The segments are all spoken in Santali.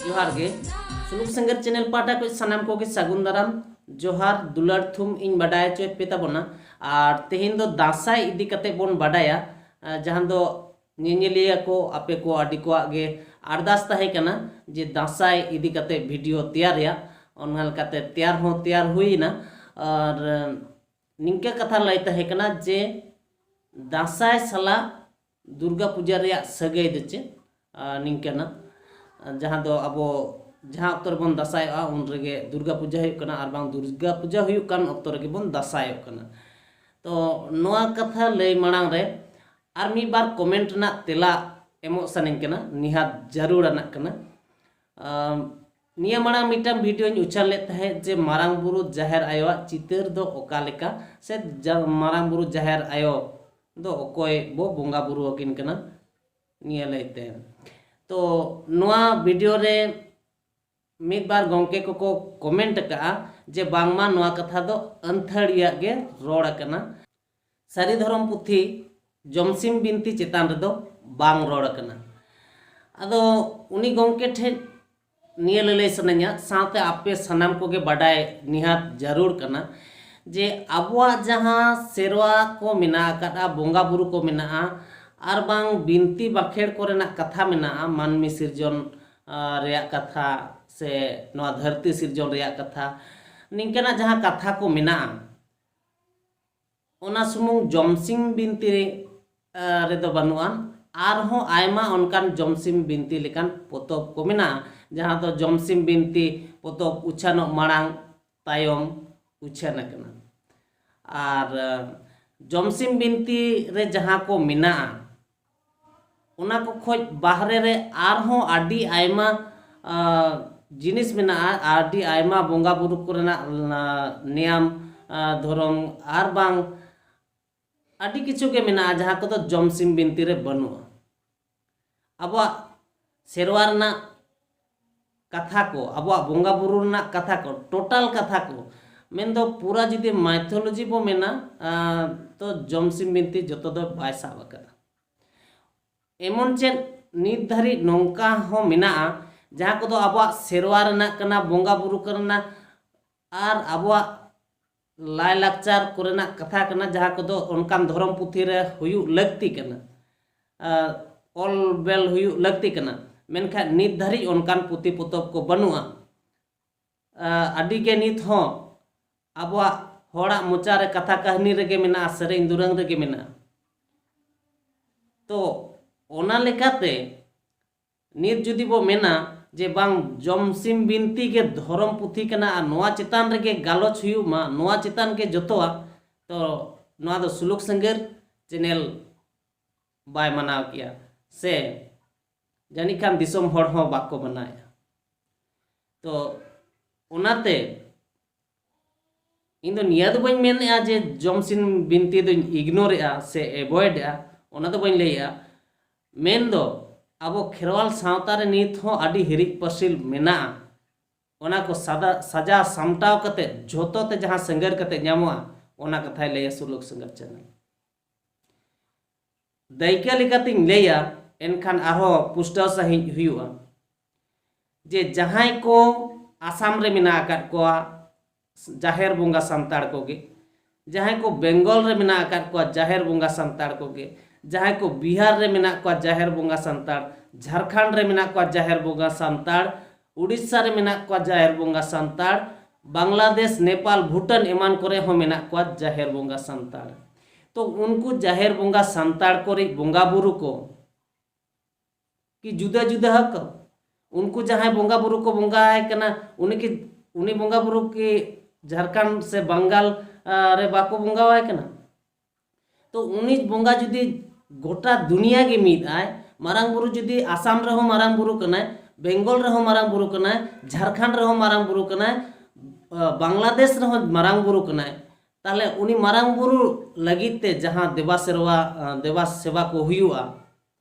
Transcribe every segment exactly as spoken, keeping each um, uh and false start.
ᱡᱚᱦᱟᱨ ᱜᱮ᱾ ᱥᱩᱞᱩᱠ ᱥᱮᱸᱜᱮᱞ ᱪᱮᱱᱮᱞ ᱯᱟᱦᱴᱟ ᱠᱷᱚᱱ ᱥᱟᱱᱟᱢ ᱠᱚᱜᱮ ᱥᱟᱹᱜᱩᱱ ᱫᱟᱨᱟᱢ, ᱡᱚᱦᱟᱨ, ᱫᱩᱞᱟᱹᱲ ᱛᱷᱩᱢ ᱤᱧ ᱵᱟᱰᱟᱭ ᱦᱚᱪᱚᱭᱮᱫ ᱯᱮ ᱛᱟᱵᱚᱱᱟ᱾ ᱟᱨ ᱛᱮᱦᱮᱧ ᱫᱚ ᱫᱟᱸᱥᱟᱭ ᱤᱫᱤ ᱠᱟᱛᱮ ᱵᱚᱱ ᱵᱟᱰᱟᱭᱟ, ᱟᱨ ᱡᱟᱦᱟᱸ ᱫᱚ ᱧᱮᱧᱮᱞᱤᱭᱟᱹ ᱠᱚ, ᱟᱯᱮ ᱠᱚ ᱟᱹᱰᱤ ᱠᱚᱣᱟᱜ ᱜᱮ ᱟᱨᱫᱟᱥ ᱛᱟᱦᱮᱸ ᱠᱟᱱᱟ ᱡᱮ ᱫᱟᱸᱥᱟᱭ ᱤᱫᱤ ᱠᱟᱛᱮ ᱵᱷᱤᱰᱤᱭᱳ ᱛᱮᱭᱟᱨ ᱨᱮᱭᱟᱜ᱾ ᱚᱱᱟ ᱞᱮᱠᱟᱛᱮ ᱛᱮᱭᱟᱨ ᱦᱚᱸ ᱛᱮᱭᱟᱨ ᱦᱩᱭ ᱮᱱᱟ᱾ ᱟᱨ ᱱᱤᱝᱠᱟᱹ ᱠᱟᱛᱷᱟ ᱞᱟᱹᱭ ᱛᱟᱦᱮᱸ ᱠᱟᱱᱟ ᱡᱮ ᱫᱟᱸᱥᱟᱭ ᱥᱟᱞᱟᱜ ᱫᱩᱨᱜᱟ ᱯᱩᱡᱟᱹ ᱨᱮᱭᱟᱜ ᱥᱟᱹᱜᱟᱹᱭ ᱫᱚ ᱪᱮᱫ? ᱟᱨ ᱱᱤᱝᱠᱟᱹᱱᱟ, ᱡᱟᱦᱟᱸ ᱫᱚ ᱟᱵᱚ ᱡᱟᱦᱟᱸ ᱚᱠᱛᱚ ᱨᱮᱵᱚᱱ ᱫᱟᱸᱥᱟᱭᱚᱜᱼᱟ, ᱩᱱ ᱨᱮᱜᱮ ᱫᱩᱨᱜᱟ ᱯᱩᱡᱟᱹ ᱦᱩᱭᱩᱜ ᱠᱟᱱᱟ, ᱟᱨ ᱵᱟᱝ ᱫᱩᱨᱜᱟ ᱯᱩᱡᱟᱹ ᱦᱩᱭᱩᱜ ᱠᱟᱱ ᱚᱠᱛᱚ ᱨᱮᱜᱮ ᱵᱚᱱ ᱫᱟᱸᱥᱟᱭᱚᱜ ᱠᱟᱱᱟ᱾ ᱛᱚ ᱱᱚᱣᱟ ᱠᱟᱛᱷᱟ ᱞᱟᱹᱭ ᱢᱟᱲᱟᱝ ᱨᱮ ᱟᱨ ᱢᱤᱫ ᱵᱟᱨ ᱠᱚᱢᱮᱱᱴ ᱨᱮᱱᱟᱜ ᱛᱮᱞᱟ ᱮᱢᱚᱜ ᱥᱟᱱᱟᱧ ᱠᱟᱱᱟ, ᱱᱤᱦᱟᱛ ᱡᱟᱹᱨᱩᱲ ᱟᱱᱟᱜ ᱠᱟᱱᱟ᱾ ᱟᱢ, ᱱᱤᱭᱟᱹ ᱢᱟᱲᱟᱝ ᱢᱤᱫᱴᱟᱝ ᱵᱷᱤᱰᱤᱭᱳᱧ ᱩᱪᱷᱟᱹᱱ ᱞᱮᱫ ᱛᱟᱦᱮᱸᱫ ᱡᱮ ᱢᱟᱨᱟᱝ ᱵᱩᱨᱩ ᱡᱟᱦᱮᱨ ᱟᱭᱳᱣᱟᱜ ᱪᱤᱛᱟᱹᱨ ᱫᱚ ᱚᱠᱟ ᱞᱮᱠᱟ, ᱥᱮ ᱡᱟ-, ᱢᱟᱨᱟᱝ ᱵᱩᱨᱩ ᱡᱟᱦᱮᱨ ᱟᱭᱳ ᱫᱚ ᱚᱠᱚᱭ ᱵᱚ ᱵᱚᱸᱜᱟ ᱵᱩᱨᱩ ᱟᱹᱠᱤᱱ ᱠᱟᱱᱟ, ᱱᱤᱭᱟᱹ ᱞᱟᱹᱭᱛᱮ᱾ ᱛᱚ ᱱᱚᱣᱟ ᱵᱷᱤᱰᱤᱭᱳ ᱨᱮ ᱢᱤᱫ ᱵᱟᱨ ᱜᱚᱢᱠᱮ ᱠᱚᱠᱚ ᱠᱚᱢᱮᱱᱴ ᱟᱠᱟᱫᱼᱟ ᱡᱮ ᱵᱟᱝᱢᱟ ᱱᱚᱣᱟ ᱠᱟᱛᱷᱟ ᱫᱚ ᱟᱹᱱᱛᱷᱟᱹᱲᱤᱭᱟᱜ ᱜᱮ ᱨᱚᱲ ᱟᱠᱟᱱᱟ, ᱥᱟᱹᱨᱤ ᱫᱷᱚᱨᱚᱢ ᱯᱩᱛᱷᱤ ᱡᱚᱢᱥᱤᱢ ᱵᱤᱱᱛᱤ ᱪᱮᱛᱟᱱ ᱨᱮᱫᱚ ᱵᱟᱝ ᱨᱚᱲ ᱟᱠᱟᱱᱟ᱾ ᱟᱫᱚ ᱩᱱᱤ ᱜᱚᱢᱠᱮ ᱴᱷᱮᱱ ᱱᱤᱭᱟᱹ ᱞᱟᱹᱞᱟᱹᱭ ᱥᱟᱱᱟᱧᱟ, ᱥᱟᱶᱛᱮ ᱟᱯᱮ ᱥᱟᱱᱟᱢ ᱠᱚᱜᱮ ᱵᱟᱰᱟᱭ ᱱᱤᱦᱟᱛ ᱡᱟᱹᱨᱩᱲ ᱠᱟᱱᱟ ᱡᱮ ᱟᱵᱚᱣᱟᱜ ᱡᱟᱦᱟᱸ ᱥᱮᱨᱣᱟ ᱠᱚ ᱢᱮᱱᱟᱜ ᱟᱠᱟᱫᱼᱟ, ᱵᱚᱸᱜᱟ ᱵᱩᱨᱩ ᱠᱚ ᱢᱮᱱᱟᱜᱼᱟ, ᱟᱨ ᱵᱟᱝ ᱵᱤᱱᱛᱤ ᱵᱟᱠᱷᱮᱲ ᱠᱚᱨᱮᱱᱟᱜ ᱠᱟᱛᱷᱟ ᱢᱮᱱᱟᱜᱼᱟ, ᱢᱟᱹᱱᱢᱤ ᱥᱤᱨᱡᱚᱱ, ᱟᱸ, ᱨᱮᱭᱟᱜ ᱠᱟᱛᱷᱟ ᱥᱮ ᱱᱚᱣᱟ ᱫᱷᱟᱹᱨᱛᱤ ᱥᱤᱨᱡᱚᱱ ᱨᱮᱭᱟᱜ ᱠᱟᱛᱷᱟ, ᱱᱤᱝᱠᱟᱱᱟᱜ ᱡᱟᱦᱟᱸ ᱠᱟᱛᱷᱟ ᱠᱚ ᱢᱮᱱᱟᱜᱼᱟ, ᱚᱱᱟ ᱥᱩᱢᱩᱝ ᱡᱚᱢᱥᱤᱢ ᱵᱤᱱᱛᱤ, ᱟᱸ, ᱨᱮᱫᱚ ᱵᱟᱹᱱᱩᱜᱼᱟ᱾ ᱟᱨᱦᱚᱸ ᱟᱭᱢᱟ ᱚᱱᱠᱟᱱ ᱡᱚᱢᱥᱤᱢ ᱵᱤᱱᱛᱤ ᱞᱮᱠᱟᱱ ᱯᱚᱛᱚᱵ ᱠᱚ ᱢᱮᱱᱟᱜᱼᱟ, ᱡᱟᱦᱟᱸ ᱫᱚ ᱡᱚᱢᱥᱤᱢ ᱵᱤᱱᱛᱤ ᱯᱚᱛᱚᱵ ᱩᱪᱷᱟᱹᱱᱚᱜ ᱢᱟᱲᱟᱝ ᱛᱟᱭᱚᱢ ᱩᱪᱷᱟᱹᱱ ᱟᱠᱟᱱᱟ᱾ ᱟᱨ, ᱟᱸ, ᱡᱚᱢᱥᱤᱢ ᱵᱤᱱᱛᱤ ᱨᱮ ᱡᱟᱦᱟᱸ ᱠᱚ ᱢᱮᱱᱟᱜᱼᱟ, ᱚᱱᱟ ᱠᱚ ᱠᱷᱚᱡ ᱵᱟᱦᱨᱮ ᱨᱮ ᱟᱨᱦᱚᱸ ᱟᱹᱰᱤ ᱟᱭᱢᱟ, ᱟᱸ, ᱡᱤᱱᱤᱥ ᱢᱮᱱᱟᱜᱼᱟ, ᱟᱹᱰᱤ ᱟᱭᱢᱟ ᱵᱚᱸᱜᱟ ᱵᱩᱨᱩ ᱠᱚᱨᱮᱱᱟᱜ, ᱟᱸ, ᱱᱮᱭᱟᱢ, ᱟᱸ, ᱫᱷᱚᱨᱚᱢ, ᱟᱨ ᱵᱟᱝ ᱟᱹᱰᱤ ᱠᱤᱪᱷᱩ ᱜᱮ ᱢᱮᱱᱟᱜᱼᱟ, ᱡᱟᱦᱟᱸ ᱠᱚᱫᱚ ᱡᱚᱢᱥᱤᱢ ᱵᱤᱱᱛᱤ ᱨᱮ ᱵᱟᱹᱱᱩᱜᱼᱟ᱾ ᱟᱵᱚᱣᱟᱜ ᱥᱮᱨᱣᱟ ᱨᱮᱱᱟᱜ ᱠᱟᱛᱷᱟ ᱠᱚ, ᱟᱵᱚᱣᱟᱜ ᱵᱚᱸᱜᱟ ᱵᱩᱨᱩ ᱨᱮᱱᱟᱜ ᱠᱟᱛᱷᱟ ᱠᱚ, ᱴᱳᱴᱟᱞ ᱠᱟᱛᱷᱟ ᱠᱚ, ᱢᱮᱱᱫᱚ ᱯᱩᱨᱟ ᱡᱩᱫᱤ ᱢᱟᱭᱛᱷᱳᱞᱚᱡᱤ ᱵᱚ ᱢᱮᱱᱟ, ᱟᱨ ᱛᱚ ᱡᱚᱢᱥᱤᱢ ᱵᱤᱱᱛᱤ ᱡᱚᱛᱚ ᱫᱚ ᱵᱟᱭ ᱥᱟᱵ ᱟᱠᱟᱫᱟ᱾ ᱮᱢᱚᱱ ᱪᱮᱫ ᱱᱤᱛ ᱫᱷᱟᱹᱨᱤᱡ ᱱᱚᱝᱠᱟ ᱦᱚᱸ ᱢᱮᱱᱟᱜᱼᱟ, ᱡᱟᱦᱟᱸ ᱠᱚᱫᱚ ᱟᱵᱚᱣᱟᱜ ᱥᱮᱨᱣᱟ ᱨᱮᱱᱟᱜ ᱠᱟᱱᱟ, ᱵᱚᱸᱜᱟ ᱵᱩᱨᱩ ᱠᱚᱨᱮᱱᱟᱜ ᱟᱨ ᱟᱵᱚᱣᱟᱜ ᱞᱟᱭᱼᱞᱟᱠᱪᱟᱨ ᱠᱚᱨᱮᱱᱟᱜ ᱠᱟᱛᱷᱟ ᱠᱟᱱᱟ, ᱡᱟᱦᱟᱸ ᱠᱚᱫᱚ ᱚᱱᱠᱟᱱ ᱫᱷᱚᱨᱚᱢ ᱯᱩᱛᱷᱤ ᱨᱮ ᱦᱩᱭᱩᱜ ᱞᱟᱹᱠᱛᱤ ᱠᱟᱱᱟ, ᱟᱨ ᱚᱞ ᱵᱮᱞ ᱦᱩᱭᱩᱜ ᱞᱟᱹᱠᱛᱤ ᱠᱟᱱᱟ, ᱢᱮᱱᱠᱷᱟᱱ ᱱᱤᱛ ᱫᱷᱟᱹᱨᱤᱡ ᱚᱱᱠᱟᱱ ᱯᱩᱛᱷᱤ ᱯᱚᱛᱚᱵ ᱠᱚ ᱵᱟᱹᱱᱩᱜᱼᱟ᱾ ᱟᱨ ᱟᱹᱰᱤ ᱜᱮ ᱱᱤᱛ ᱦᱚᱸ ᱟᱵᱚᱣᱟᱜ ᱦᱚᱲᱟᱜ ᱢᱚᱪᱟ ᱨᱮ ᱠᱟᱛᱷᱟ ᱠᱟᱹᱦᱱᱤ ᱨᱮᱜᱮ ᱢᱮᱱᱟᱜᱼᱟ, ᱥᱮᱨᱮᱧ ᱫᱩᱨᱟᱹᱝ ᱨᱮᱜᱮ ᱢᱮᱱᱟᱜᱼᱟ᱾ ᱛᱚ ᱚᱱᱟ ᱞᱮᱠᱟᱛᱮ ᱱᱤᱛ ᱡᱩᱫᱤ ᱵᱚ ᱢᱮᱱᱟ ᱡᱮ ᱵᱟᱝ, ᱡᱚᱢᱥᱤᱢ ᱵᱤᱱᱛᱤ ᱜᱮ ᱫᱷᱚᱨᱚᱢ ᱯᱩᱛᱷᱤ ᱠᱟᱱᱟ ᱟᱨ ᱱᱚᱣᱟ ᱪᱮᱛᱟᱱ ᱨᱮᱜᱮ ᱜᱟᱞᱚᱪ ᱦᱩᱭᱩᱜ ᱢᱟ, ᱱᱚᱣᱟ ᱪᱮᱛᱟᱱ ᱜᱮ ᱡᱚᱛᱚᱣᱟᱜ, ᱛᱚ ᱱᱚᱣᱟ ᱫᱚ ᱥᱩᱞᱩᱠ ᱥᱮᱸᱜᱮᱞ ᱪᱮᱱᱮᱞ ᱵᱟᱭ ᱢᱟᱱᱟᱣ ᱠᱮᱭᱟ, ᱥᱮ ᱡᱟᱹᱱᱤᱡ ᱠᱷᱟᱱ ᱫᱤᱥᱚᱢ ᱦᱚᱲ ᱦᱚᱸ ᱵᱟᱠᱚ ᱢᱟᱱᱟᱣᱮᱫᱼᱟ᱾ ᱛᱚ ᱚᱱᱟᱛᱮ ᱤᱧ ᱫᱚ ᱱᱤᱭᱟᱹ ᱫᱚ ᱵᱟᱹᱧ ᱢᱮᱱᱮᱫᱼᱟ ᱡᱮ ᱡᱚᱢᱥᱤᱢ ᱵᱤᱱᱛᱤ ᱫᱚᱧ ᱤᱜᱱᱳᱨᱮᱫᱼᱟ ᱥᱮ ᱮᱵᱷᱚᱭᱮᱰᱮᱫᱼᱟ, ᱚᱱᱟ ᱫᱚ ᱵᱟᱹᱧ ᱞᱟᱹᱭᱮᱫᱼᱟ᱾ ᱢᱮᱱᱫᱚ ᱟᱵᱚ ᱠᱷᱮᱨᱣᱟᱞ ᱥᱟᱶᱛᱟ ᱨᱮ ᱱᱤᱛ ᱦᱚᱸ ᱟᱹᱰᱤ ᱦᱤᱨᱤᱡ ᱯᱟᱹᱥᱤᱨ ᱢᱮᱱᱟᱜᱼᱟ᱾ ᱚᱱᱟ ᱠᱚ ᱥᱟᱫᱟ ᱥᱟᱡᱟᱣ ᱥᱟᱢᱴᱟᱣ ᱠᱟᱛᱮ ᱡᱷᱚᱛᱚ ᱛᱮ ᱡᱟᱦᱟᱸ ᱥᱮᱸᱜᱮᱞ ᱠᱟᱛᱮ ᱧᱟᱢᱚᱜᱼᱟ, ᱚᱱᱟ ᱠᱟᱛᱷᱟᱭ ᱞᱟᱹᱭᱟ ᱥᱩᱞᱩᱠ ᱥᱮᱸᱜᱮᱞ ᱪᱮᱱᱮᱞ᱾ ᱫᱟᱹᱭᱠᱟᱹ ᱞᱮᱠᱟᱛᱤᱧ ᱞᱟᱹᱭᱟ, ᱮᱱᱠᱷᱟᱱ ᱟᱨᱦᱚᱸ ᱯᱩᱥᱴᱟᱹᱣ ᱥᱟᱺᱦᱤᱡ ᱦᱩᱭᱩᱜᱼᱟ ᱡᱮ ᱡᱟᱦᱟᱸᱭ ᱠᱚ ᱟᱥᱟᱢ ᱨᱮ ᱢᱮᱱᱟᱜ ᱟᱠᱟᱫ ᱠᱚᱣᱟ ᱡᱟᱦᱮᱨ ᱵᱚᱸᱜᱟ ᱥᱟᱱᱛᱟᱲ ᱠᱚᱜᱮ, ᱡᱟᱦᱟᱸᱭ ᱠᱚ ᱵᱮᱝᱜᱚᱞ ᱨᱮ ᱢᱮᱱᱟᱜ ᱟᱠᱟᱫ ᱠᱚᱣᱟ ᱡᱟᱦᱮᱨ ᱵᱚᱸᱜᱟ ᱥᱟᱱᱛᱟᱲ ᱠᱚᱜᱮ, ᱡᱟᱦᱟᱸᱭ ᱠᱚ ᱵᱤᱦᱟᱨ ᱨᱮ ᱢᱮᱱᱟᱜ ᱠᱚᱣᱟ ᱡᱟᱦᱮᱨ ᱵᱚᱸᱜᱟ ᱥᱟᱱᱛᱟᱲ, ᱡᱷᱟᱲᱠᱷᱚᱸᱰ ᱨᱮ ᱢᱮᱱᱟᱜ ᱠᱚᱣᱟ ᱡᱟᱦᱮᱨ ᱵᱚᱸᱜᱟ ᱥᱟᱱᱛᱟᱲ, ᱩᱲᱤᱥᱥᱟ ᱨᱮ ᱢᱮᱱᱟᱜ ᱠᱚᱣᱟ ᱡᱟᱦᱮᱨ ᱵᱚᱸᱜᱟ ᱥᱟᱱᱛᱟᱲ, ᱵᱟᱝᱞᱟᱫᱮᱥ, ᱱᱮᱯᱟᱞ, ᱵᱷᱩᱴᱟᱱ ᱮᱢᱟᱱ ᱠᱚᱨᱮ ᱦᱚᱸ ᱢᱮᱱᱟᱜ ᱠᱚᱣᱟ ᱡᱟᱦᱮᱨ ᱵᱚᱸᱜᱟ ᱥᱟᱱᱛᱟᱲ᱾ ᱛᱚ ᱩᱱᱠᱩ ᱡᱟᱦᱮᱨ ᱵᱚᱸᱜᱟ ᱥᱟᱱᱛᱟᱲ ᱠᱚᱨᱮ ᱵᱚᱸᱜᱟ ᱵᱩᱨᱩ ᱠᱚ ᱠᱤ ᱡᱩᱫᱟᱹ ᱡᱩᱫᱟᱹ ᱟᱠᱚ? ᱩᱱᱠᱩ ᱡᱟᱦᱟᱸᱭ ᱵᱚᱸᱜᱟ ᱵᱩᱨᱩ ᱠᱚ ᱵᱚᱸᱜᱟ ᱟᱭ ᱠᱟᱱᱟ, ᱩᱱᱤ ᱠᱤ, ᱩᱱᱤ ᱵᱚᱸᱜᱟ ᱵᱩᱨᱩ ᱠᱤ ᱡᱷᱟᱲᱠᱷᱚᱸᱰ ᱥᱮ ᱵᱟᱝᱜᱟᱞ, ᱟ, ᱨᱮ ᱵᱟᱠᱚ ᱵᱚᱸᱜᱟ ᱟᱭ ᱠᱟᱱᱟ? ᱛᱚ ᱩᱱᱤ ᱵᱚᱸᱜᱟ ᱡᱩᱫᱤ ᱜᱚᱴᱟ ᱫᱩᱱᱤᱭᱟ ᱜᱮ ᱢᱤᱫ ᱟᱭ, ᱢᱟᱨᱟᱝ ᱵᱩᱨᱩ ᱡᱩᱫᱤ ᱟᱥᱟᱢ ᱨᱮᱦᱚᱸ ᱢᱟᱨᱟᱝ ᱵᱩᱨᱩ ᱠᱟᱱᱟᱭ, ᱵᱮᱝᱜᱚᱞ ᱨᱮᱦᱚᱸ ᱢᱟᱨᱟᱝ ᱵᱩᱨᱩ ᱠᱟᱱᱟᱭ, ᱡᱷᱟᱲᱠᱷᱚᱸᱰ ᱨᱮᱦᱚᱸ ᱢᱟᱨᱟᱝ ᱵᱩᱨᱩ ᱠᱟᱱᱟᱭ, ᱟ, ᱵᱟᱝᱞᱟᱫᱮᱥ ᱨᱮᱦᱚᱸ ᱢᱟᱨᱟᱝ ᱵᱩᱨᱩ ᱠᱟᱱᱟᱭ, ᱛᱟᱦᱞᱮ ᱩᱱᱤ ᱢᱟᱨᱟᱝ ᱵᱩᱨᱩ ᱞᱟᱹᱜᱤᱫ ᱛᱮ ᱡᱟᱦᱟᱸ ᱫᱮᱵᱟ ᱥᱮᱨᱣᱟ, ᱟ, ᱫᱮᱵᱟ ᱥᱮᱵᱟ ᱠᱚ ᱦᱩᱭᱩᱜᱼᱟ,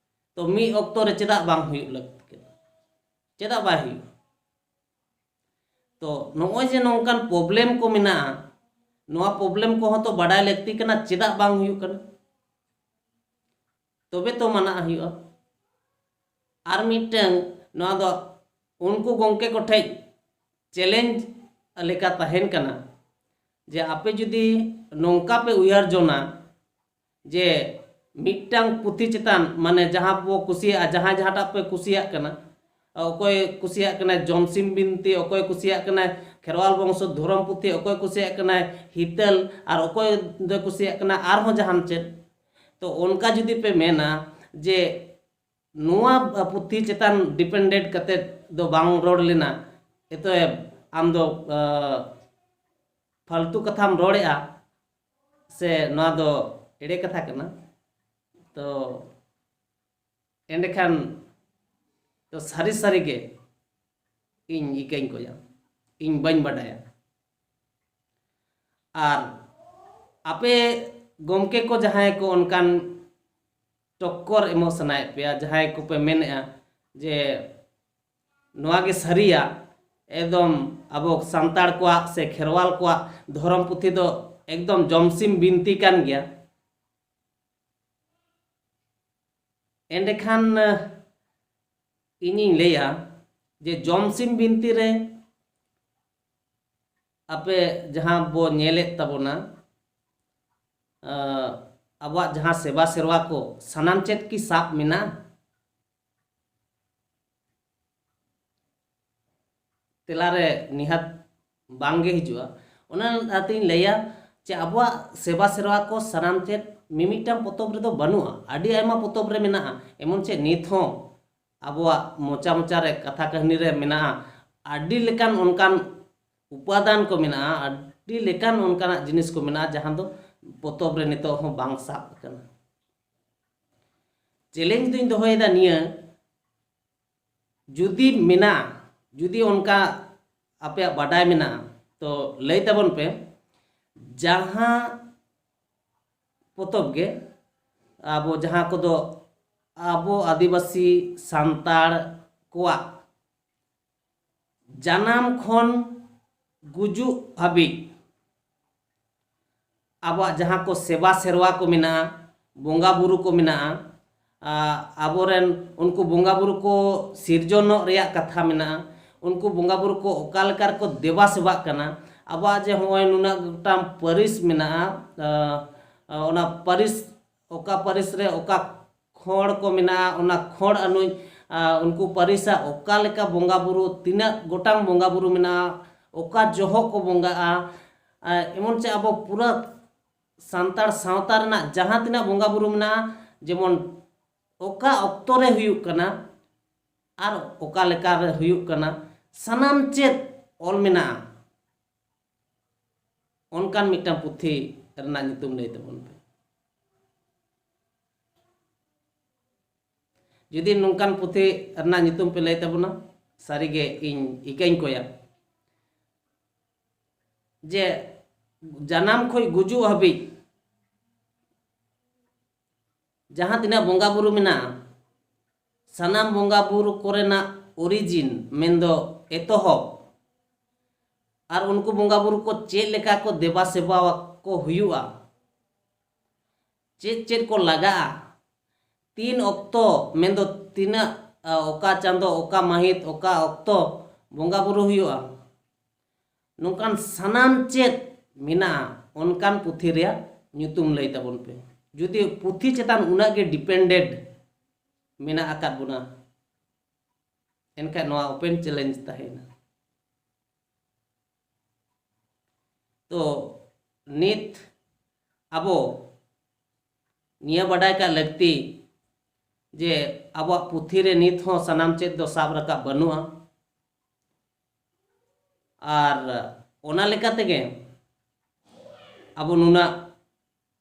ᱛᱚ ᱢᱤᱫ ᱚᱠᱛᱚ ᱨᱮ ᱪᱮᱫᱟᱜ ᱵᱟᱝ ᱦᱩᱭᱩᱜ ᱞᱟᱹᱠᱛᱤ ᱠᱟᱱᱟ? ᱪᱮᱫᱟᱜ ᱵᱟᱭ ᱦᱩᱭᱩᱜᱼᱟ? ᱛᱚ ᱱᱚᱜᱼᱚᱭ ᱡᱮ ᱱᱚᱝᱠᱟᱱ ᱯᱨᱚᱵᱞᱮᱢ ᱠᱚ ᱢᱮᱱᱟᱜᱼᱟ, ᱱᱚᱣᱟ ᱯᱨᱚᱵᱞᱮᱢ ᱠᱚᱦᱚᱸ ᱛᱚ ᱵᱟᱰᱟᱭ ᱞᱟᱹᱠᱛᱤ ᱠᱟᱱᱟ, ᱪᱮᱫᱟᱜ ᱵᱟᱝ ᱦᱩᱭᱩᱜ ᱠᱟᱱᱟ? ᱛᱚᱵᱮ ᱛᱚ ᱢᱟᱱᱟᱜ ᱦᱩᱭᱩᱜᱼᱟ᱾ ᱟᱨ ᱢᱤᱫᱴᱟᱝ ᱱᱚᱣᱟ ᱫᱚ ᱩᱱᱠᱩ ᱜᱚᱢᱠᱮ ᱠᱚᱴᱷᱮᱡ ᱪᱮᱞᱮᱧᱡᱽ ᱞᱮᱠᱟ ᱛᱟᱦᱮᱱ ᱠᱟᱱᱟ, ᱡᱮ ᱟᱯᱮ ᱡᱩᱫᱤ ᱱᱚᱝᱠᱟ ᱯᱮ ᱩᱭᱦᱟᱹᱨ ᱡᱚᱱᱟ ᱡᱮ ᱢᱤᱫᱴᱟᱝ ᱯᱩᱛᱷᱤ ᱪᱮᱛᱟᱱ, ᱢᱟᱱᱮ ᱡᱟᱦᱟᱸ ᱵᱚ ᱠᱩᱥᱤᱭᱟᱜᱼᱟ, ᱡᱟᱦᱟᱸᱭ ᱡᱟᱦᱟᱸᱴᱟᱜ ᱯᱮ ᱠᱩᱥᱤᱭᱟᱜ ᱠᱟᱱᱟ, ᱚᱠᱚᱭ ᱠᱩᱥᱤᱭᱟᱜ ᱠᱟᱱᱟᱭ ᱡᱚᱢᱥᱤᱢ ᱵᱤᱱᱛᱤ, ᱚᱠᱚᱭ ᱠᱩᱥᱤᱭᱟᱜ ᱠᱟᱱᱟᱭ ᱠᱷᱮᱨᱣᱟᱞ ᱵᱚᱝᱥᱚ ᱫᱷᱚᱨᱚᱢ ᱯᱩᱛᱷᱤ, ᱚᱠᱚᱭ ᱠᱩᱥᱤᱭᱟᱜ ᱠᱟᱱᱟᱭ ᱦᱤᱛᱟᱹᱞ, ᱟᱨ ᱚᱠᱚᱭ ᱫᱚᱭ ᱠᱩᱥᱤᱭᱟᱜ ᱠᱟᱱᱟ ᱟᱨᱦᱚᱸ ᱡᱟᱦᱟᱱ ᱪᱮᱫ᱾ ᱛᱚ ᱚᱱᱠᱟ ᱡᱩᱫᱤ ᱯᱮ ᱢᱮᱱᱟ ᱡᱮ ᱱᱚᱣᱟ ᱯᱩᱛᱷᱤ ᱪᱮᱛᱟᱱ ᱰᱤᱯᱮᱱᱰᱮᱰ ᱠᱟᱛᱮ ᱫᱚ ᱵᱟᱝ ᱨᱚᱲ ᱞᱮᱱᱟ, ᱮᱛᱚᱮᱵ ᱟᱢ ᱫᱚ, ᱟ, ᱯᱷᱟᱞᱛᱩ ᱠᱟᱛᱷᱟᱢ ᱨᱚᱲᱮᱜᱼᱟ, ᱥᱮ ᱱᱚᱣᱟ ᱫᱚ ᱮᱲᱮ ᱠᱟᱛᱷᱟ ᱠᱟᱱᱟ, ᱛᱚ ᱮᱸᱰᱮᱠᱷᱟᱱ ᱫᱚ ᱥᱟᱹᱨᱤ ᱥᱟᱹᱨᱤ ᱜᱮ ᱤᱧ ᱤᱠᱟᱹᱧ ᱠᱚᱭᱟ, ᱤᱧ ᱵᱟᱹᱧ ᱵᱟᱰᱟᱭᱟ᱾ ᱟᱨ ᱟᱯᱮ ᱜᱚᱢᱠᱮ ᱠᱚ ᱡᱟᱦᱟᱸᱭ ᱠᱚ ᱚᱱᱠᱟᱱ ᱴᱚᱠᱠᱚᱨ ᱮᱢᱚᱜ ᱥᱟᱱᱟᱭᱮᱫ ᱯᱮᱭᱟ, ᱡᱟᱦᱟᱸᱭ ᱠᱚᱯᱮ ᱢᱮᱱᱮᱫᱼᱟ ᱡᱮ ᱱᱚᱣᱟ ᱜᱮ ᱥᱟᱹᱨᱤᱭᱟ, ᱮᱠᱫᱚᱢ ᱟᱵᱚ ᱥᱟᱱᱛᱟᱲ ᱠᱚᱣᱟᱜ ᱥᱮ ᱠᱷᱮᱨᱣᱟᱞ ᱠᱚᱣᱟᱜ ᱫᱷᱚᱨᱚᱢ ᱯᱩᱛᱷᱤ ᱫᱚ ᱮᱠᱫᱚᱢ ᱡᱚᱢᱥᱤᱢ ᱵᱤᱱᱛᱤ ᱠᱟᱱ ᱜᱮᱭᱟ, ᱮᱸᱰᱮᱠᱷᱟᱱ, ᱮ, ᱤᱧᱤᱧ ᱞᱟᱹᱭᱟ ᱡᱮ ᱡᱚᱢᱥᱤᱢ ᱵᱤᱱᱛᱤ ᱨᱮ ᱟᱯᱮ ᱡᱟᱦᱟᱸ ᱵᱚ ᱧᱮᱞᱮᱫ ᱛᱟᱵᱚᱱᱟ, ᱮ, ᱟᱵᱚᱣᱟᱜ ᱡᱟᱦᱟᱸ ᱥᱮᱵᱟ ᱥᱮᱨᱣᱟ ᱠᱚ ᱥᱟᱱᱟᱢ ᱪᱮᱫ ᱠᱤ ᱥᱟᱵ ᱢᱮᱱᱟᱜᱼᱟ? ᱛᱮᱞᱟᱨᱮ ᱱᱤᱦᱟᱹᱛ ᱵᱟᱝᱜᱮ ᱦᱤᱡᱩᱜᱼᱟ᱾ ᱚᱱᱟ ᱟᱛᱮᱧ ᱞᱟᱹᱭᱟ ᱡᱮ ᱟᱵᱚᱣᱟᱜ ᱥᱮᱵᱟ ᱥᱮᱨᱣᱟ ᱠᱚ ᱥᱟᱱᱟᱢ ᱪᱮᱫ ᱢᱤᱢᱤᱫᱴᱟᱝ ᱯᱚᱛᱚᱵ ᱨᱮᱫᱚ ᱵᱟᱹᱱᱩᱜᱼᱟ, ᱟᱹᱰᱤ ᱟᱭᱢᱟ ᱯᱚᱛᱚᱵ ᱨᱮ ᱢᱮᱱᱟᱜᱼᱟ᱾ ᱮᱢᱚᱱ ᱪᱮᱫ ᱱᱤᱛ ᱦᱚᱸ ᱟᱵᱚᱣᱟᱜ ᱢᱚᱪᱟ ᱢᱚᱪᱟ ᱨᱮ ᱠᱟᱛᱷᱟ ᱠᱟᱹᱦᱱᱤ ᱨᱮ ᱢᱮᱱᱟᱜᱼᱟ, ᱟᱹᱰᱤ ᱞᱮᱠᱟᱱ ᱚᱱᱠᱟᱱ ᱩᱯᱟᱫᱟᱱ ᱠᱚ ᱢᱮᱱᱟᱜᱼᱟ, ᱟᱹᱰᱤ ᱞᱮᱠᱟᱱ ᱚᱱᱠᱟᱱᱟᱜ ᱡᱤᱱᱤᱥ ᱠᱚ ᱢᱮᱱᱟᱜᱼᱟ ᱡᱟᱦᱟᱸ ᱫᱚ ᱯᱚᱛᱚᱵ ᱨᱮ ᱱᱤᱛᱚᱜ ᱦᱚᱸ ᱵᱟᱝ ᱥᱟᱵ ᱟᱠᱟᱱᱟ᱾ ᱪᱮᱞᱮᱧᱡᱽ ᱫᱩᱧ ᱫᱚᱦᱚᱭᱮᱫᱟ ᱱᱤᱭᱟᱹ, ᱡᱩᱫᱤ ᱢᱮᱱᱟᱜᱼᱟ, ᱡᱩᱫᱤ ᱚᱱᱠᱟ ᱟᱯᱮᱭᱟᱜ ᱵᱟᱰᱟᱭ ᱢᱮᱱᱟᱜᱼᱟ, ᱛᱚ ᱞᱟᱹᱭ ᱛᱟᱵᱚᱱ ᱯᱮ, ᱡᱟᱦᱟᱸ ᱯᱚᱛᱚᱵ ᱜᱮ ᱟᱵᱚ ᱡᱟᱦᱟᱸ ᱠᱚᱫᱚ ᱟᱵᱚ ᱟᱹᱫᱤᱵᱟᱹᱥᱤ ᱥᱟᱱᱛᱟᱲ ᱠᱚᱣᱟᱜ ᱡᱟᱱᱟᱢ ᱠᱷᱚᱱ ᱜᱩᱡᱩᱜ ᱦᱟᱹᱵᱤᱡ ᱟᱵᱚᱣᱟᱜ ᱡᱟᱦᱟᱸ ᱠᱚ ᱥᱮᱵᱟ ᱥᱮᱨᱣᱟ ᱠᱚ ᱢᱮᱱᱟᱜᱼᱟ, ᱵᱚᱸᱜᱟ ᱵᱩᱨᱩ ᱠᱚ ᱢᱮᱱᱟᱜᱼᱟ, ᱟ, ᱟᱵᱚᱨᱮᱱ ᱩᱱᱠᱩ ᱵᱚᱸᱜᱟ ᱵᱩᱨᱩ ᱠᱚ ᱥᱤᱨᱡᱚᱱᱚᱜ ᱨᱮᱭᱟᱜ ᱠᱟᱛᱷᱟ ᱢᱮᱱᱟᱜᱼᱟ, ᱩᱱᱠᱩ ᱵᱚᱸᱜᱟ ᱵᱩᱨᱩ ᱠᱚ ᱚᱠᱟ ᱞᱮᱠᱟ ᱨᱮᱠᱚ ᱫᱮᱵᱟ ᱥᱮᱵᱟᱜ ᱠᱟᱱᱟ, ᱟᱵᱚᱣᱟᱜ ᱡᱮ ᱱᱚᱜᱼᱚᱭ ᱱᱩᱱᱟᱹᱜ ᱜᱚᱴᱟᱝ ᱯᱟᱹᱨᱤᱥ ᱢᱮᱱᱟᱜᱼᱟ, ᱟ, ᱟ, ᱚᱱᱟ ᱯᱟᱹᱨᱤᱥ, ᱚᱠᱟ ᱯᱟᱹᱨᱤᱥ ᱨᱮ ᱚᱠᱟ ᱠᱷᱚᱲ ᱠᱚ ᱢᱮᱱᱟᱜᱼᱟ, ᱚᱱᱟ ᱠᱷᱚᱲ ᱟᱹᱱᱩᱡ, ᱟ, ᱩᱱᱠᱩ ᱯᱟᱹᱨᱤᱥᱟᱜ ᱚᱠᱟ ᱞᱮᱠᱟ ᱵᱚᱸᱜᱟ ᱵᱩᱨᱩ, ᱛᱤᱱᱟᱹᱜ ᱜᱚᱴᱟᱝ ᱵᱚᱸᱜᱟ ᱵᱩᱨᱩ ᱢᱮᱱᱟᱜᱼᱟ, ᱚᱠᱟ ᱡᱚᱦᱚᱜ ᱠᱚ ᱵᱚᱸᱜᱟᱜᱼᱟ, ᱟ, ᱮᱢᱚᱱ ᱪᱮ ᱟᱵᱚ ᱯᱩᱨᱟᱹ ᱥᱟᱱᱛᱟᱲ ᱥᱟᱶᱛᱟ ᱨᱮᱱᱟᱜ ᱡᱟᱦᱟᱸ ᱛᱤᱱᱟᱹᱜ ᱵᱚᱸᱜᱟ ᱵᱩᱨᱩ ᱢᱮᱱᱟᱜᱼᱟ, ᱡᱮᱢᱚᱱ ᱚᱠᱟ ᱚᱠᱛᱚ ᱨᱮ ᱦᱩᱭᱩᱜ ᱠᱟᱱᱟ ᱟᱨ ᱚᱠᱟ ᱞᱮᱠᱟ ᱨᱮ ᱦᱩᱭᱩᱜ ᱠᱟᱱᱟ, ᱥᱟᱱᱟᱢ ᱪᱮᱫ ᱚᱞ ᱢᱮᱱᱟᱜᱼᱟ, ᱚᱱᱠᱟᱱ ᱢᱤᱫᱴᱟᱝ ᱯᱩᱛᱷᱤ ᱨᱮᱱᱟᱜ ᱧᱩᱛᱩᱢ ᱞᱟᱹᱭ ᱛᱟᱵᱚᱱ ᱯᱮ᱾ ᱡᱩᱫᱤ ᱱᱚᱝᱠᱟᱱ ᱯᱩᱛᱷᱤ ᱨᱮᱱᱟᱜ ᱧᱩᱛᱩᱢ ᱯᱮ ᱞᱟᱹᱭ ᱛᱟᱵᱚᱱᱟ, ᱥᱟᱹᱨᱤᱜᱮ ᱤᱧ ᱤᱠᱟᱹᱧ ᱠᱚᱭᱟ ᱡᱮ ᱡᱟᱱᱟᱢ ᱠᱷᱚᱱ ᱜᱩᱡᱩᱜ ᱦᱟᱹᱵᱤᱡ ᱡᱟᱦᱟᱸ ᱛᱤᱱᱟᱹᱜ ᱵᱚᱸᱜᱟ ᱵᱩᱨᱩ ᱢᱮᱱᱟᱜᱼᱟ, ᱥᱟᱱᱟᱢ ᱵᱚᱸᱜᱟ ᱵᱩᱨᱩ ᱠᱚᱨᱮᱱᱟᱜ ᱚᱨᱤᱡᱤᱱ, ᱢᱮᱱᱫᱚ ᱮᱛᱚᱦᱚᱵ, ᱟᱨ ᱩᱱᱠᱩ ᱵᱚᱸᱜᱟ ᱵᱩᱨᱩ ᱠᱚ ᱪᱮᱫ ᱞᱮᱠᱟ ᱠᱚ ᱫᱮᱵᱟ ᱥᱮᱵᱟ ᱠᱚ ᱦᱩᱭᱩᱜᱼᱟ, ᱪᱮᱫ ᱪᱮᱫ ᱠᱚ ᱞᱟᱜᱟᱜᱼᱟ, ᱛᱤᱱ ᱚᱠᱛᱚ, ᱢᱮᱱᱫᱚ ᱛᱤᱱᱟᱹᱜ, ᱟ, ᱚᱠᱟ ᱪᱟᱸᱫᱚ, ᱚᱠᱟ ᱢᱟᱹᱦᱤᱛ, ᱚᱠᱟ ᱚᱠᱛᱚ ᱵᱚᱸᱜᱟ ᱵᱩᱨᱩ ᱦᱩᱭᱩᱜᱼᱟ, ᱱᱚᱝᱠᱟᱱ ᱥᱟᱱᱟᱢ ᱪᱮᱫ ᱢᱮᱱᱟᱜᱼᱟ, ᱚᱱᱠᱟᱱ ᱯᱩᱛᱷᱤ ᱨᱮᱭᱟᱜ ᱧᱩᱛᱩᱢ ᱞᱟᱹᱭ ᱛᱟᱵᱚᱱ ᱯᱮ᱾ ᱡᱩᱫᱤ ᱯᱩᱛᱷᱤ ᱪᱮᱛᱟᱱ ᱩᱱᱟᱹᱜ ᱜᱮ ᱰᱤᱯᱮᱱᱰᱮᱰ ᱢᱮᱱᱟᱜ ᱟᱠᱟᱫ ᱵᱚᱱᱟ, ᱮᱱᱠᱷᱟᱱ ᱱᱚᱣᱟ ᱳᱯᱮᱱ ᱪᱮᱞᱮᱧᱡᱽ ᱛᱟᱦᱮᱸᱭᱮᱱᱟ᱾ ᱛᱚ ᱱᱤᱛ ᱟᱵᱚ ᱱᱤᱭᱟᱹ ᱵᱟᱰᱟᱭ ᱠᱟᱜ ᱞᱟᱹᱠᱛᱤ ᱡᱮ ᱟᱵᱚᱣᱟᱜ ᱯᱩᱛᱷᱤ ᱨᱮ ᱱᱤᱛ ᱦᱚᱸ ᱥᱟᱱᱟᱢ ᱪᱮᱫ ᱫᱚ ᱥᱟᱵ ᱨᱟᱠᱟᱵ ᱵᱟᱹᱱᱩᱜᱼᱟ᱾ ᱟᱨ ᱚᱱᱟ ᱞᱮᱠᱟ ᱛᱮᱜᱮ ᱟᱵᱚ ᱱᱩᱱᱟᱹᱜ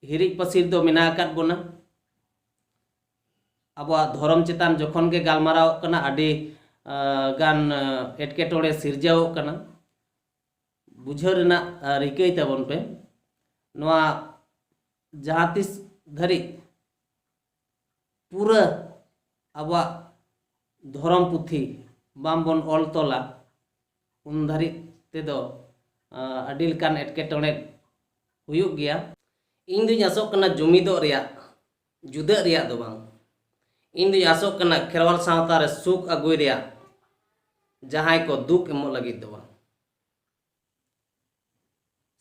ᱦᱤᱨᱤᱡ ᱯᱟᱹᱥᱤᱨ ᱫᱚ ᱢᱮᱱᱟᱜ ᱟᱠᱟᱫ ᱵᱚᱱᱟ᱾ ᱟᱵᱚᱣᱟᱜ ᱫᱷᱚᱨᱚᱢ ᱪᱮᱛᱟᱱ ᱡᱚᱠᱷᱚᱱ ᱜᱮ ᱜᱟᱞᱢᱟᱨᱟᱣᱚᱜ ᱠᱟᱱᱟ, ᱟᱹᱰᱤ, ᱟ, ᱜᱟᱱ, ᱟ, ᱮᱴᱠᱮᱴᱚᱬᱮ ᱥᱤᱨᱡᱟᱹᱣᱚᱜ ᱠᱟᱱᱟ᱾ ᱵᱩᱡᱷᱟᱹᱣ ᱨᱮᱱᱟᱜ, ᱟ, ᱨᱤᱠᱟᱹᱭ ᱛᱟᱵᱚᱱ ᱯᱮ᱾ ᱱᱚᱣᱟ ᱡᱟᱦᱟᱸ ᱛᱤᱥ ᱫᱷᱟᱹᱨᱤᱡ ᱯᱩᱨᱟᱹ ᱟᱵᱚᱣᱟᱜ ᱫᱷᱚᱨᱚᱢ ᱯᱩᱛᱷᱤ ᱵᱟᱝᱵᱚᱱ ᱚᱞ ᱛᱚᱞᱟ, ᱩᱱ ᱫᱷᱟᱹᱨᱤᱡ ᱛᱮᱫᱚ ᱟᱹᱰᱤ ᱞᱮᱠᱟᱱ ᱮᱴᱠᱮᱴᱚᱬᱮ ᱦᱩᱭᱩᱜ ᱜᱮᱭᱟ᱾ ᱤᱧ ᱫᱩᱧ ᱟᱥᱚᱜ ᱠᱟᱱᱟ ᱡᱩᱢᱤᱫᱚᱜ ᱨᱮᱭᱟᱜ, ᱡᱩᱫᱟᱹᱜ ᱨᱮᱭᱟᱜ ᱫᱚ ᱵᱟᱝ᱾ ᱤᱧ ᱫᱩᱧ ᱟᱥᱚᱜ ᱠᱟᱱᱟ ᱠᱷᱮᱨᱣᱟᱞ ᱥᱟᱶᱛᱟ ᱨᱮ ᱥᱩᱠ ᱟᱹᱜᱩᱭ ᱨᱮᱭᱟᱜ, ᱡᱟᱦᱟᱸᱭ ᱠᱚ ᱫᱩᱠ ᱮᱢᱚᱜ ᱞᱟᱹᱜᱤᱫ ᱫᱚ ᱵᱟᱝ᱾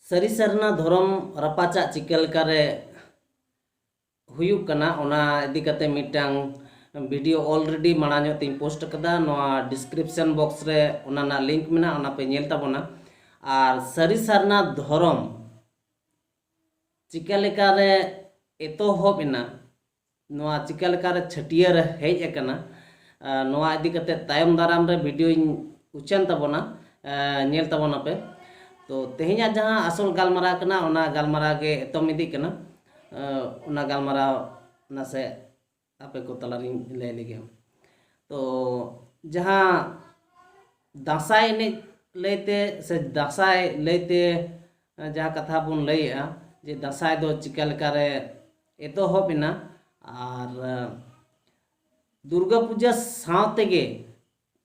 ᱥᱟᱹᱨᱤ ᱥᱟᱨᱱᱟ ᱫᱷᱚᱨᱚᱢ ᱨᱟᱯᱟᱪᱟᱜ ᱪᱤᱠᱟᱹ ᱞᱮᱠᱟᱨᱮ ᱦᱩᱭᱩᱜ ᱠᱟᱱᱟ, ᱚᱱᱟ ᱤᱫᱤ ᱠᱟᱛᱮ ᱢᱤᱫᱴᱟᱝ video already ᱢᱟᱲᱟᱝ ᱧᱚᱜ ᱛᱤᱧ post ᱟᱠᱟᱫᱟ᱾ ᱱᱚᱣᱟ description box ᱨᱮ ᱚᱱᱟ ᱨᱮᱱᱟᱜ link ᱢᱮᱱᱟᱜᱼᱟ, ᱚᱱᱟ ᱯᱮ ᱧᱮᱞ ᱛᱟᱵᱚᱱᱟ᱾ ᱟᱨ ᱥᱟᱹᱨᱤ ᱥᱟᱨᱱᱟ ᱫᱷᱚᱨᱚᱢ ᱪᱤᱠᱟᱹ ᱞᱮᱠᱟᱨᱮ ᱮᱛᱚᱦᱚᱵ ᱮᱱᱟ, ᱱᱚᱣᱟ ᱪᱤᱠᱟᱹ ᱞᱮᱠᱟᱨᱮ ᱪᱷᱟᱹᱴᱭᱟᱹᱨ ᱦᱮᱡ ᱟᱠᱟᱱᱟ, ᱱᱚᱣᱟ ᱤᱫᱤ ᱠᱟᱛᱮ ᱛᱟᱭᱚᱢ ᱫᱟᱨᱟᱢ ᱨᱮ videoᱧ ᱩᱪᱷᱟᱹᱱ ᱛᱟᱵᱚᱱᱟ, ᱧᱮᱞ ᱛᱟᱵᱚᱱᱟᱯᱮ᱾ ᱛᱚ ᱛᱮᱦᱮᱧᱟᱜ ᱡᱟᱦᱟᱸ ᱟᱥᱚᱞ ᱜᱟᱞᱢᱟᱨᱟᱣ ᱠᱟᱱᱟ, ᱚᱱᱟ ᱜᱟᱞᱢᱟᱨᱟᱣ ᱜᱮ ᱮᱛᱚᱢ ᱤᱫᱤᱜ ᱠᱟᱱᱟ᱾ ᱚᱱᱟ ᱜᱟᱞᱢᱟᱨᱟᱣ ᱱᱟᱥᱮ ᱟᱯᱮ ᱠᱚ ᱛᱟᱞᱟᱨᱤᱧ ᱞᱟᱹᱭ ᱞᱮᱜᱮ᱾ ᱛᱚ ᱡᱟᱦᱟᱸ ᱫᱟᱸᱥᱟᱭ ᱮᱱᱮᱡ ᱞᱟᱹᱭᱛᱮ ᱥᱮ ᱫᱟᱸᱥᱟᱭ ᱞᱟᱹᱭᱛᱮ ᱡᱟᱦᱟᱸ ᱠᱟᱛᱷᱟ ᱵᱚᱱ ᱞᱟᱹᱭᱮᱜᱼᱟ ᱡᱮ ᱫᱟᱸᱥᱟᱭ ᱫᱚ ᱪᱤᱠᱟᱹ ᱞᱮᱠᱟᱨᱮ ᱮᱛᱚᱦᱚᱵ ᱮᱱᱟ ᱟᱨ ᱫᱩᱨᱜᱟᱹ ᱯᱩᱡᱟᱹ ᱥᱟᱶ ᱛᱮᱜᱮ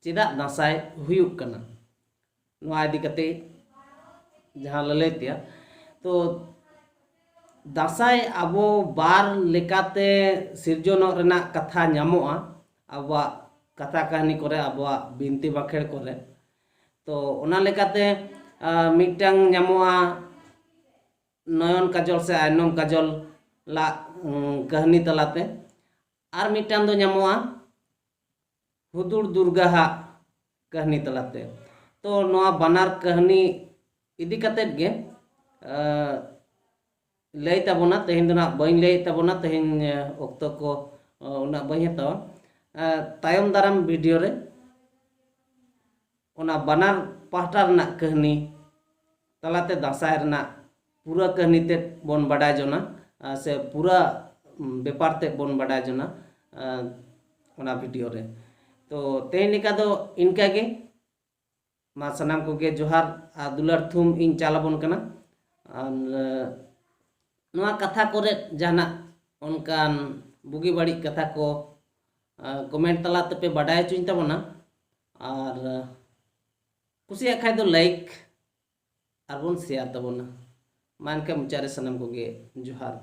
ᱪᱮᱫᱟᱜ ᱫᱟᱸᱥᱟᱭ ᱦᱩᱭᱩᱜ ᱠᱟᱱᱟ, ᱱᱚᱣᱟ ᱤᱫᱤ ᱠᱟᱛᱮ ᱡᱟᱦᱟᱸ ᱞᱟᱹᱞᱟᱹᱭ ᱛᱮᱭᱟᱜ᱾ ᱛᱚ ᱫᱟᱸᱥᱟᱭ ᱟᱵᱚ ᱵᱟᱨ ᱞᱮᱠᱟᱛᱮ ᱥᱤᱨᱡᱚᱱᱚᱜ ᱨᱮᱱᱟᱜ ᱠᱟᱛᱷᱟ ᱧᱟᱢᱚᱜᱼᱟ ᱟᱵᱚᱣᱟᱜ ᱠᱟᱛᱷᱟ ᱠᱟᱹᱦᱱᱤ ᱠᱚᱨᱮ, ᱟᱵᱚᱣᱟᱜ ᱵᱤᱱᱛᱤ ᱵᱟᱸᱠᱷᱮᱲ ᱠᱚᱨᱮ᱾ ᱛᱚ ᱚᱱᱟ ᱞᱮᱠᱟᱛᱮ ᱢᱤᱫᱴᱟᱝ ᱧᱟᱢᱚᱜᱼᱟ ᱱᱚᱭᱚᱱ ᱠᱟᱡᱚᱞ ᱥᱮ ᱟᱭᱱᱚᱢ ᱠᱟᱡᱚᱞ ᱞᱟᱜ ᱠᱟᱹᱦᱱᱤ ᱛᱟᱞᱟᱛᱮ, ᱟᱨ ᱢᱤᱫᱴᱟᱝ ᱫᱚ ᱧᱟᱢᱚᱜᱼᱟ ᱦᱩᱫᱩᱲ ᱫᱩᱨᱜᱟᱦᱟᱜ ᱠᱟᱹᱦᱱᱤ ᱛᱟᱞᱟᱛᱮ᱾ ᱛᱚ ᱱᱚᱣᱟ ᱵᱟᱱᱟᱨ ᱠᱟᱹᱦᱱᱤ ᱤᱫᱤ ᱠᱟᱛᱮᱫ ᱜᱮ ᱞᱟᱹᱭ ᱛᱟᱵᱚᱱᱟ᱾ ᱛᱮᱦᱮᱧ ᱫᱚ ᱱᱟᱜ ᱵᱟᱹᱧ ᱞᱟᱹᱭᱮᱫ ᱛᱟᱵᱚᱱᱟ, ᱛᱮᱦᱮᱧ ᱚᱠᱛᱚ ᱠᱚ ᱩᱱᱟᱹᱜ ᱵᱟᱹᱧ ᱦᱟᱛᱟᱣᱟ᱾ ᱛᱟᱭᱚᱢ ᱫᱟᱨᱟᱢ video ᱨᱮ ᱚᱱᱟ ᱵᱟᱱᱟᱨ ᱯᱟᱦᱴᱟ ᱨᱮᱱᱟᱜ ᱠᱟᱹᱦᱱᱤ ᱛᱟᱞᱟᱛᱮ ᱫᱟᱸᱥᱟᱭ ᱨᱮᱱᱟᱜ ᱯᱩᱨᱟᱹ ᱠᱟᱹᱦᱱᱤ ᱛᱮᱫ ᱵᱚᱱ ᱵᱟᱰᱟᱭ ᱡᱚᱝᱟ, ᱥᱮ ᱯᱩᱨᱟᱹ ᱵᱮᱯᱟᱨ ᱛᱮᱫ ᱵᱚᱱ ᱵᱟᱰᱟᱭ ᱡᱚᱝᱟ ᱚᱱᱟ video ᱨᱮ᱾ ᱛᱚ ᱛᱮᱦᱮᱧ ᱞᱮᱠᱟ ᱫᱚ ᱤᱱᱠᱟᱹ ᱜᱮ᱾ ᱢᱟ ᱥᱟᱱᱟᱢ ᱠᱚᱜᱮ ᱡᱚᱦᱟᱨ ᱟᱨ ᱫᱩᱞᱟᱹᱲ ᱛᱷᱩᱢ ᱤᱧ ᱪᱟᱞ ᱟᱵᱚᱱ ᱠᱟᱱᱟ᱾ ᱟᱨ ᱱᱚᱣᱟ ᱠᱟᱛᱷᱟ ᱠᱚᱨᱮ ᱡᱟᱦᱟᱱᱟᱜ ᱚᱱᱠᱟᱱ ᱵᱩᱜᱤ ᱵᱟᱹᱲᱤᱡ ᱠᱟᱛᱷᱟ ᱠᱚ comment ᱛᱟᱞᱟ ᱛᱮᱯᱮ ᱵᱟᱰᱟᱭ ᱦᱚᱪᱚᱧ ᱛᱟᱵᱚᱱᱟ᱾ ᱟᱨ ᱠᱩᱥᱤᱭᱟᱜ ᱠᱷᱟᱡ ᱫᱚ like ᱟᱨ ᱵᱚᱱ share ᱛᱟᱵᱚᱱᱟ᱾ ᱢᱟ ᱮᱱᱠᱷᱟᱱ ᱢᱩᱪᱟᱹᱫ ᱨᱮ ᱥᱟᱱᱟᱢ ᱠᱚᱜᱮ ᱡᱚᱦᱟᱨ᱾